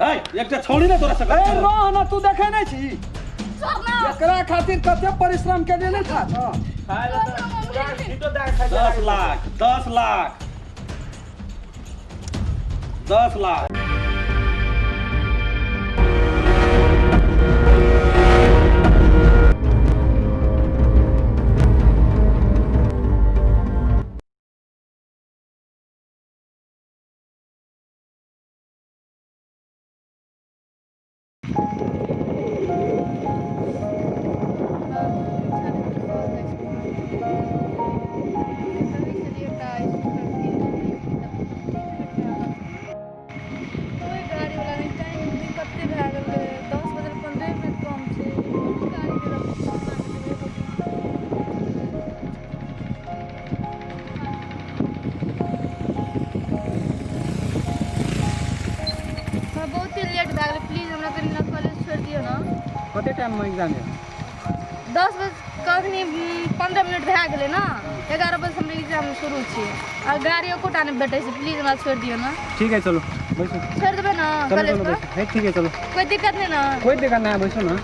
है एकटा छौड़ी ने तोरा सके ए रह ना तू देखे नहीं छी एकरा खातिर कते परिश्रम केने नहीं था छौ। 10 लाख, 10 लाख, 10 लाख। कोई गाड़ी वाला नहीं। टाइम भी कते भए गेलै? 10 बजल 15 मिनट कम छै। गाड़ी के रखू। हमरा बहुते लेट भए गेलै। प्लीज हमरा कनि ने कॉलेज छोड़ि दियौ ने। कते टाइममे एग्जाम है? 10 बजे कखनी 15 मिनट भए गेलै ने। 11 बजे हमर एग्जाम शुरू छै आ गाड़ी एकोटा नहि भेटै छै। प्लीज हमरा छोड़ि दियौ ने। ठीक है, चलो बैसो। छोड़ि देबै ने? चलो। कॉलेज चलो। पर। बैसो है, ठीक है, चलो। कोई दिक्कत नहीं ना? कोई दिक्कत नहीं है, बैसो ना।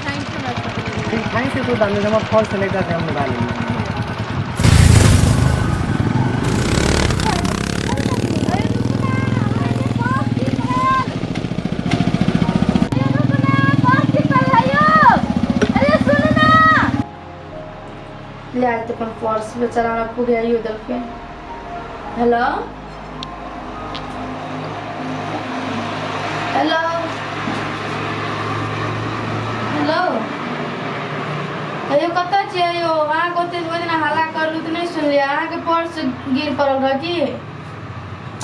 Thank you. ठीक, thanks के कोई बात नहीं। हमर फॉल सेलेक्ट है, हम निभा लेंगे। अरे रुक ना, अरे पर्स गिर पड़ल। अरे रुक ना, पर्स गिर पड़ल है यौ। अरे सुन ना, ले आयल तऽ अपन पर्स बेचारा हमरा पुगाइयो देलकै। हेलो, हेलो, हेलो, अयो कतऽ छियै यौ? अहाँके ओते ओहि दिना हल्ला करलू तऽ नहि सुनलियै। अहाँके पर्स गिर पड़ल रहै की?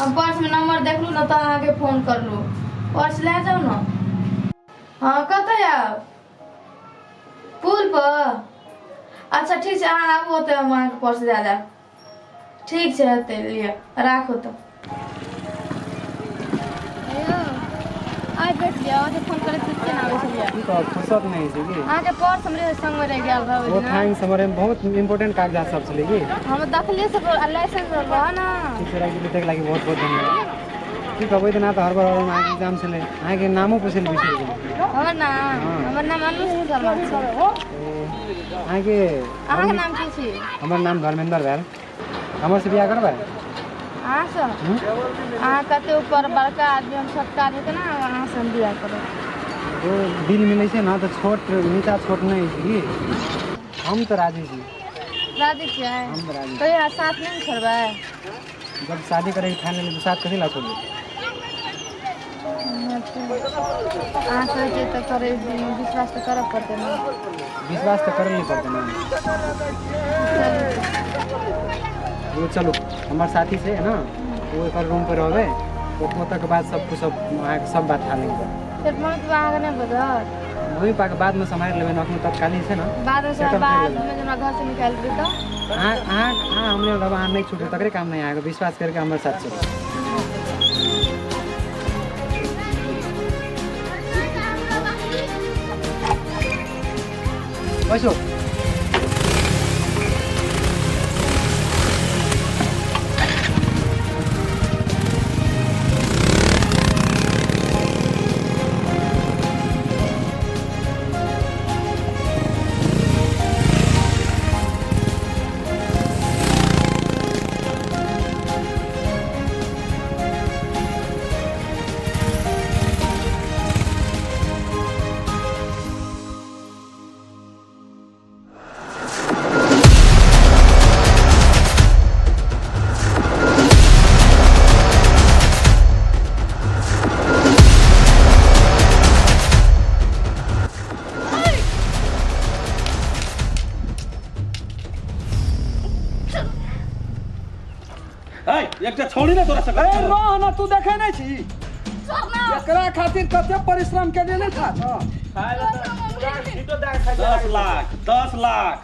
हम पर्समे नंबर देखलू ने तऽ अहाँके फोन करलू। पर्स लए जाउ ने। हँ, कतऽ आयब? पुल पर? अच्छा, ठीक छै, अहाँ आबू ओतऽ, हम अहाँके पर्स दए देब। ठीक छै, एतै लिअ, राखू तऽ। हेलो, आइ भेट लिअ। अहाँके फोन करैत छी, केना आबै छलियै? की कहब, फुर्सत नहीं छै की। अहाँके पर्स हमरे संगमे रहि गेल रहै ओहि ओ दिना। Thanks, हमर एहिमे बहुत इम्पोर्टेंट कागजात सब छलै की। हम देखलियै से लाइसेंस रहल ने। ठीक छै, राखि देख लागि बहुत बहुत धन्यवाद। की कहबै, ओहि दिना तऽ हड़बड़ हड़बड़मे अहाँके एग्जाम छलै, अहाँके नामो पूछै लए बिसरि गेलियै। हमर नाम? हँ। हमर नाम अनु शर्मा छै। अहाँके अहाँके नाम की छी? हमर नाम धर्मेंद्र भेल। हमर से बियाह करबै? अहाँसँ? हूँ? अहाँ कते ऊपर बड़का आदमी, हम छोटका आदमी, केना अहाँसँ हम बियाह करब? ओ दिल मिलै छै ने तऽ छोट नीचा छोट नहि होइ छै की। हम तऽ राजी छी। राजी छियै? हम तऽ राजी छी। कहियो अहाँ साथ नहि ने छोड़बै? जब शादी करैके ठानि लेली तऽ साथ कथी ला छोड़बै? अहाँ कहै छियै तऽ करै, विश्वास तऽ करऽ पड़तै ने। विश्वास तऽ करै नहि पड़तै ने। ओ चलू, हमर साथी छै ने, ओ एकर रूम पर रहबै। ओतऽ के बाद सब कुछ, सब अहाँके सब बात ठानि लेबै। फेर मम्मी पापा अहाँके नहि बुझत? मम्मी पापाके बादमे सम्हारि लेबै ने, एखन तत्कालीन छै ने। बादमे? सेटल भए बाद गेलै। में जे हमरा घरसँ निकालि देबै तऽ? अहाँ अहाँ अहाँ हमरे रहब, अहाँ नहि छूटब तकरे काम नहि। अहाँके विश्वास करके हमर साथ चलू। बैसो। है एकटा छौड़ी ने तोरा सके ए रह ना, तू देखे नहीं छी? एकरा खातिर कते परिश्रम केने नहीं था छौ। 10 लाख, 10 लाख।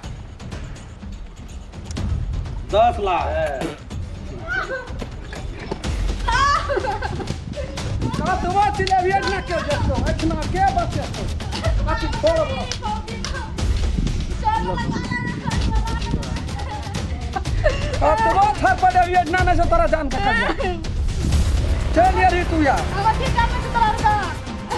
10 लाख। कतबो चिलेबियै ना के जेतौ एखना के बचेतौ अथी छोड़। कतबो थपड़ेबियै ना नहि से तोरा जान के करिया चल यार तू यार।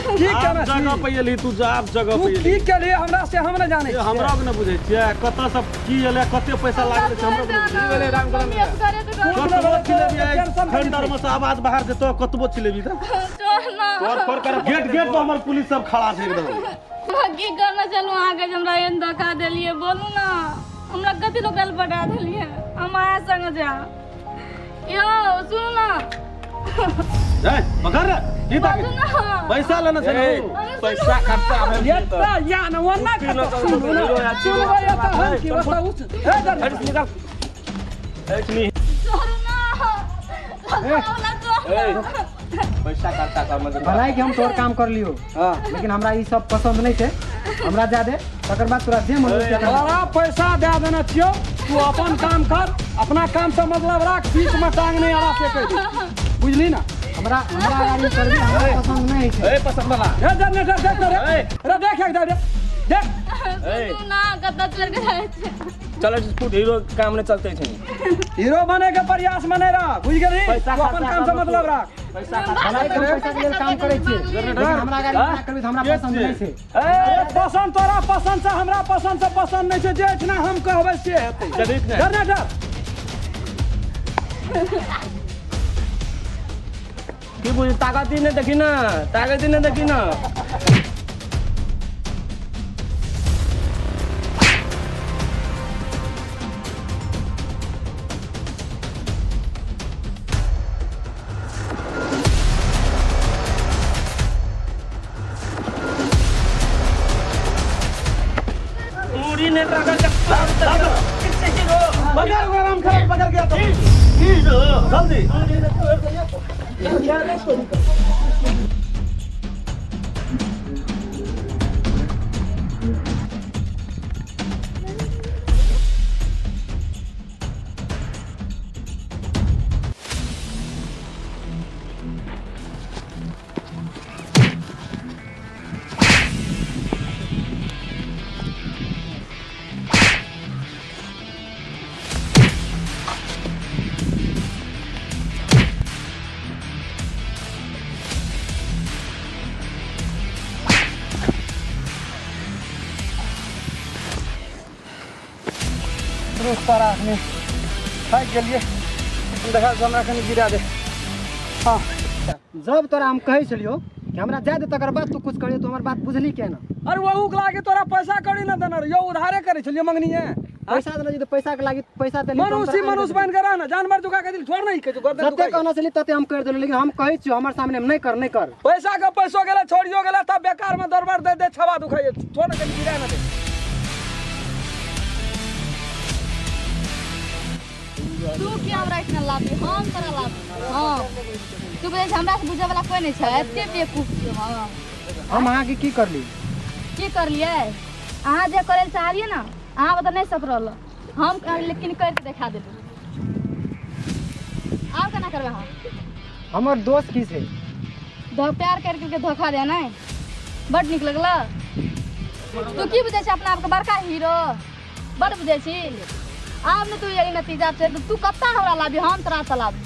की आप केना जगह छी? पे एलही तू, जा आप जगह तू पे की एलही। केलिए हमरा से हम नहि जानै ए, छियै। हमरा के नहि बुझै छियै कतऽ सब की एलै, कते पैसा लागल छै, हमरा के नहि बुझै छियै। कोन कतबो लेवल के चिलेबी टेंशन ठंडर में से आवाज बाहर जेतो, कतबो चिलेबी तऽ गेट गेट पर हमर पुलिस सब खड़ा छै एकदम। की करना चलू अहाँके जे हमरा एहन धोखा देलियै? बोलू ने, हमरा कथी लोक पटा देलियै? हम अहाँ संग जायब। यौ सुनू ने। ए, पकड़ रे, की ताके? बाजू ने। पैसा लेना छै ने? पैसा खर्चा भेल छै तऽ। एता या न ओना कुर्सी लऽ कऽ सुनू ने, हीरो या सुनबै एता हम की ओता उस ए दर निकाल। छोड़ू ना, लगाओ ना, छोड़ू। पैसा खर्चा कर मतलब। भलाई कि हम तोहर काम कर लियो, लेकिन हमरा ई सब पसंद नहीं छै। हमरा जा दे, तकर बाद तोरा जे मन होइ छै। तोरा पैसा दे देने छियौ, तू अपन काम कर, अपना काम से मतलब राख, बीच में टांग नहीं अड़ा से कहि दे, बुझली ना? हमरा हमरा गाड़ी करबी हमरा पसंद नहीं छै। ए पसंद वाला। ए जनरेटर देख तो रे, रे देख एक रे देख। सुनू ना, कतऽ चलि के जाइ छै? चलो फुट हीरो काम नहीं चलते छै। हीरो बने के प्रयास में नहीं रह, बुझ गेली? पैसा तू अपन खर्चा काम से कर। मतलब राख। पैसा भलाई कि हम पैसा के लेल काम करै छियै, लेकिन हमरा गाड़ी मना करबी तऽ हमरा पसंद नहीं छै। ए पसंद तोरा पसंद से हमरा पसंद से पसंद नहीं छै, जे एहिठिना हम कहबै से हेतै। चलित ने। जनरेटर। की बुझ ताकत ही नहीं देखी ना, ताकत ही नहीं देखी ना। दूरी ने रगड़ के पकड़ आराम खराब पकड़ गया तो जल्दी। रुक तारा, अखनी थाकि गेलियै। देखा, हमरा कनि गिरा दे। हाँ। जब तोरा हम कहै छलियौ कि हमरा जाय दे, तकर बाद तू कुछ करियो, तू हमर बात बुझली के ना? अरे वहू के लागे तोरा पैसा कौड़ी ना देना रहियो, उधारे करै छलियै मंगनिये। पैसा देना जी तऽ पैसा के लागी पैसा देली। मनुष्य मनुष्य बन के रह ना, जानवर जुगा के दिल छोड़ नहीं के जो गर्दन जते दुखाइ। कहना छली तते हम कर देलहुँ, लेकिन हम कहै छियौ हमर सामने नहि कर, नहि कर। पैसा के पैसो गेला, छोड़ियो गेला, तब बेकार में दरबार दे दे छवा दुखाइ। छोड़ ना, कनि गिरा ना दे। तू की हमरा इतना लाभी, हम तोरा लाभी। हाँ, तू बुझै छै हमरा से बुझै वाला कोई नहि छै? एते बेवकूफ छियै हम? हम अहाँके की करली? की करलियै अहाँ? जे करै लए चाहलियै ने, अहाँ बता नहि सकरल हम, लेकिन करि के देखा देलहुँ। आब केना करबै अहाँ? हमर दोस्त की छै? प्यार कर के धोखा दे नहि बड नीक लगल। तू की बुझै छै अपना आपके? बड़का हीरो बड बुझै छी। आब ने तू यही नतीजा छै। तू कत्ता हमरा लाबी, हम तोरा चलाबी।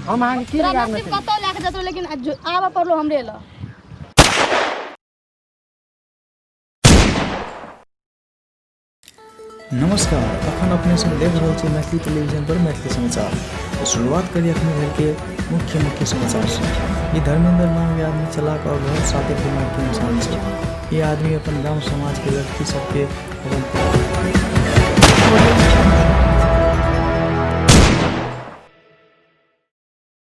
हम अहाँके की तोरा बिगाड़ने नसीब छली? कतौ लए के जेतौ, लेकिन आबऽ पड़लो हमरे लग। नमस्कार, अखन अपने सब देख रहल छी मैथिली टेलीविजन पर मैथिली समाचार। तो शुरुआत करी अखन धरि के मुख्य मुख्य समाचार से। ई धर्मेंद्र नाम के आदमी चलाक और बहुत शातिर दिमाग के इंसान छै। ई आदमी अपन गांव समाज के लड़की सबके अपन